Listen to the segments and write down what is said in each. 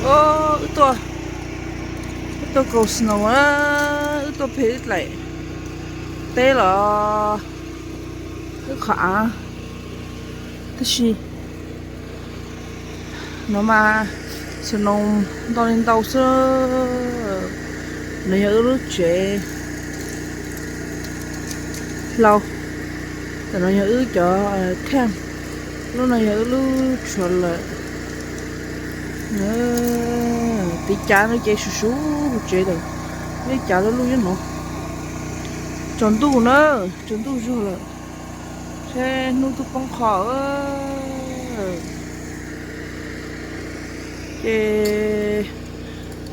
Os, wb tuaj, wb tuaj kaus snow a, wb tuaj pem wb dlaim teb los wb qhov av, tab sis no mas snow ntau li ntau xwb. No yog wb lub tsev hlau, tam no yog wb cov camp, lub no yog wb lub tshua lawm. Tiv cav no ces suv suv hauv tsev lawm, ib cav lub lub nyob no. Tsaus ntuj na, tsaus ntuj zuag lawm, seb hnub twb poob qho. Ces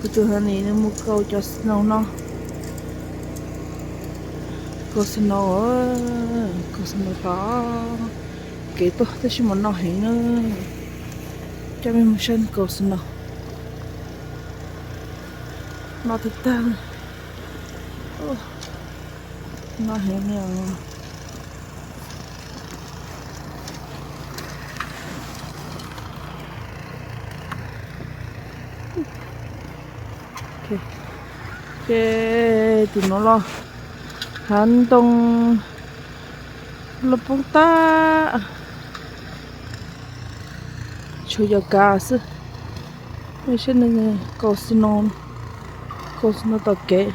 kuv tus honey nws mus kaus cov snow no, kaus snow, kaus snow tom kev tuaj tab sis mas no heev na. Coj mej mus saib nws kaus snow, no tag tag, no heev li os. Ces tim nuav los hav ntoo los poob tag, tshuav yog kav xwb. Saib nws kaus snow, kaus snow tom kev.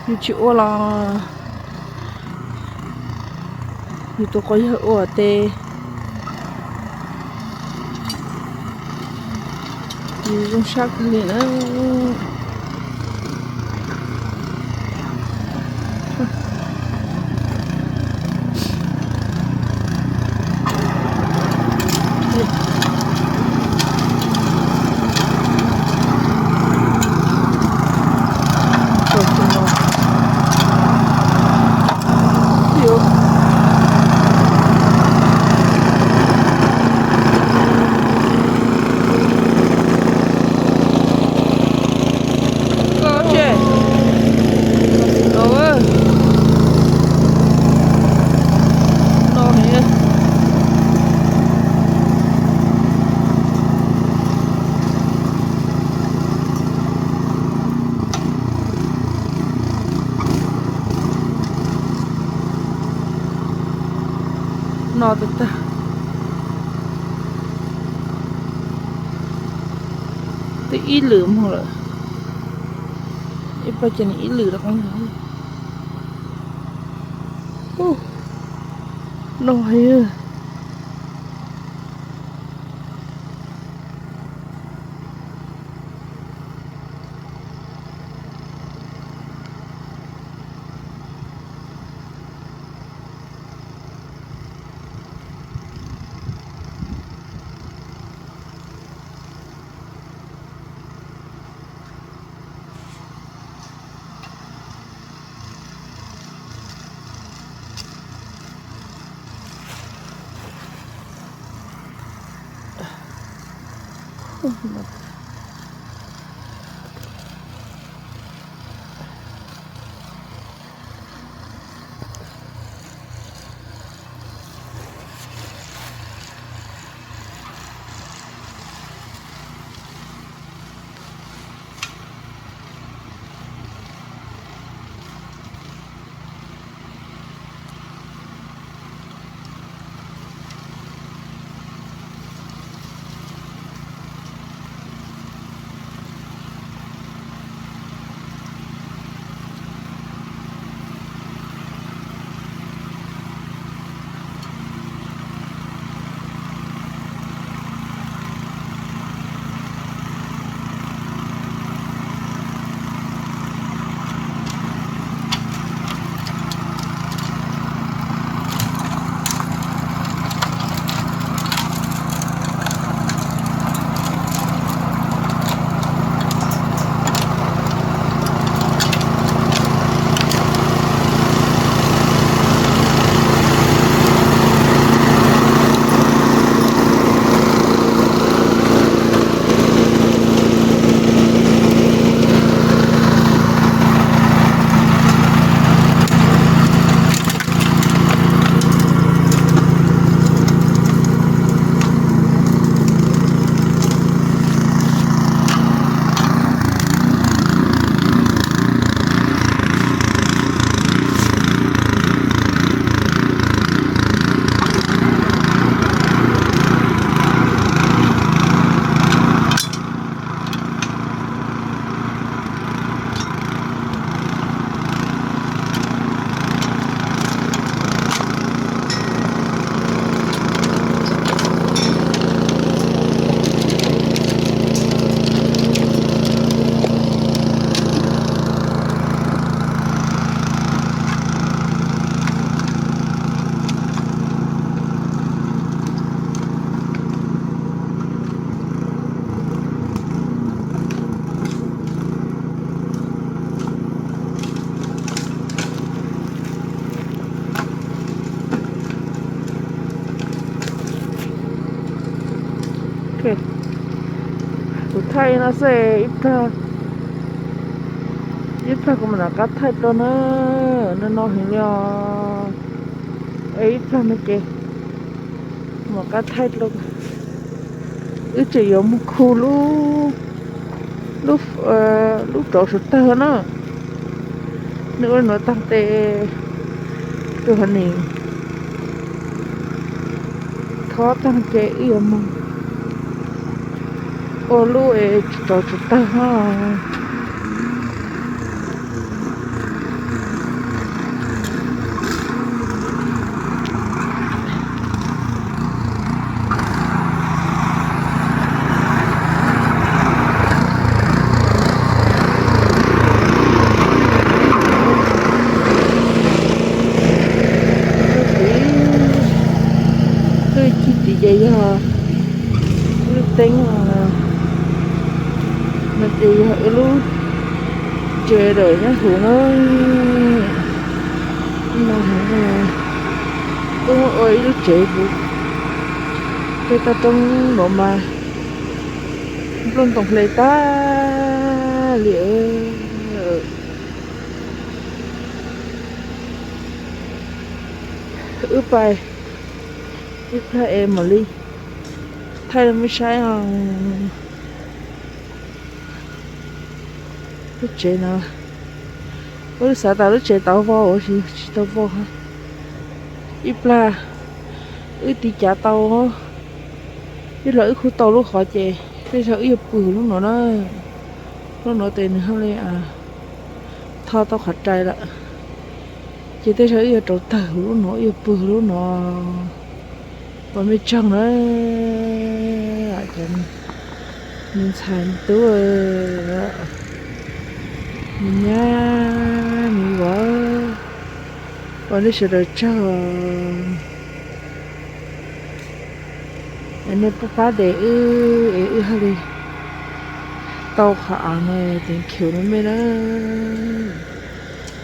Yus tsis ua los yus tus quas yawg ua tes yus zoo sab kawg li na. No tag tag, twb ib lwm moog lawm, ib pab ces nws ib lwm rau qab. No heev. Thaij no xwb, ib plag, ib plag kuv mam rov qab thaij dua na. No no heev li os. Es ib plag no ces mam rov qab thaij dua. Wb tseem yuav mus khu lub, lub, lub rauv suav tawg na. Nws ua li no tag tes, tus ha nis thob tag ces wb yuav mus ua lub es rauv suav tawg no. Twb ci tim ces yog lub teeb no ces yog ib lub tsev lawm nyob hauv na. No tub ua ib lub tsev hauv peb toj roob no mas nplooj ntoo hle tag li. Wb pais ib plag es mam li thaij rau mej saib os. Lub tsev no, wb xav tas lub tsev tau vau, tsis tau vau. Ib plag wb tiv cav tau, ib plag wb khu tau lub qhov ces tej zaum wb yuav pw lub no na. Lub no ces nws haj li tho tau qhov rais lawm, ces tej zaum wb yuav rauv tawg lub no, wb yuav pw lub no. Ua mej tsaug na, cov me ntxhais me tub, me nyab me vauv, ua nej sawv daws tsaug. Nej pab pab de wb es wb haj li tau qhov av no, thank you na mej na,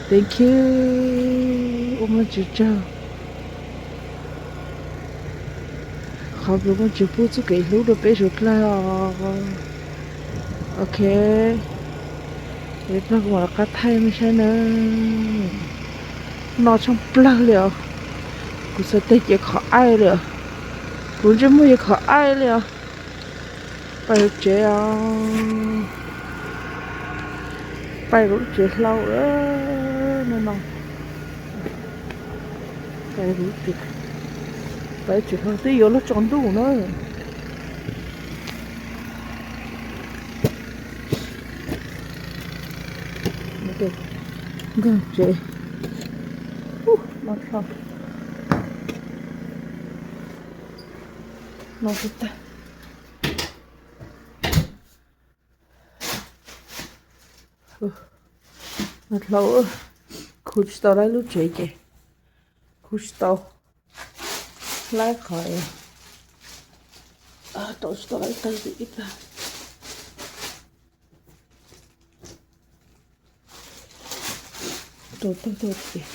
thank you, ua Vajtswv tsaug. Qhov kws Vajtswv pub txuj kev hlub rau peb suav dlawg os. Ok, ib plag kuv mam rov qab thaij mej saib na. No tshaaj plawg li os. Kuv xav teg ces khov aij li os. Kuv ntsej muag ces khov aij li os. Pais kuv tsev os. Pais kuv lub tsev hlau no no. Pais kuv tsev hlau twb yuav luag tsaus ntuj na. Nkaug tsev. No dlhau, no tag. No dlhau, khu tsis tau laib lub tsev ces khu tsis tau laib qhov, rau tsis tau laib tawg ib plag, rau tawg tag ces,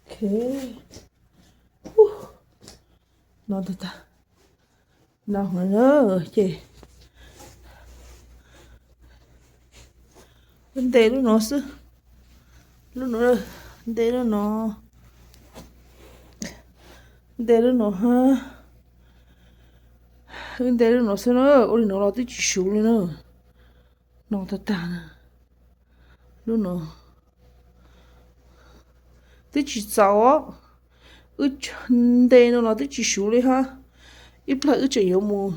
ok, no tag tag. No ces wb nte lub no xwb, lub no, nte lub no, nte lub no hab, wb nte lub no xwb na, ua li no los twb tsis suv li na. No tag tag, lub no twb tsis txaus, wb nte no los twb tsis suv li hab. Ib plag wb tseem yuav mus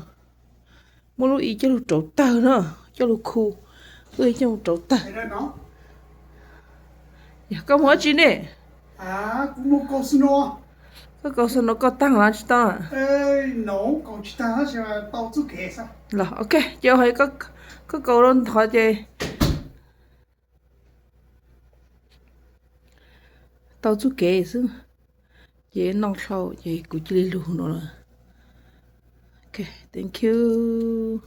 muab lub i coj lug rauv tawg na, coj lug khu, wb coj lug rauv tawg. Yog koj mus dab tsi ne? Koj kaus xwb no koj taag los tsis tau? Los ok, ces koj kaus rau ntawd ces tau txuj kev xwb. Ces noj dhau ces kuv cia li lug no lawm. Ok, thank you.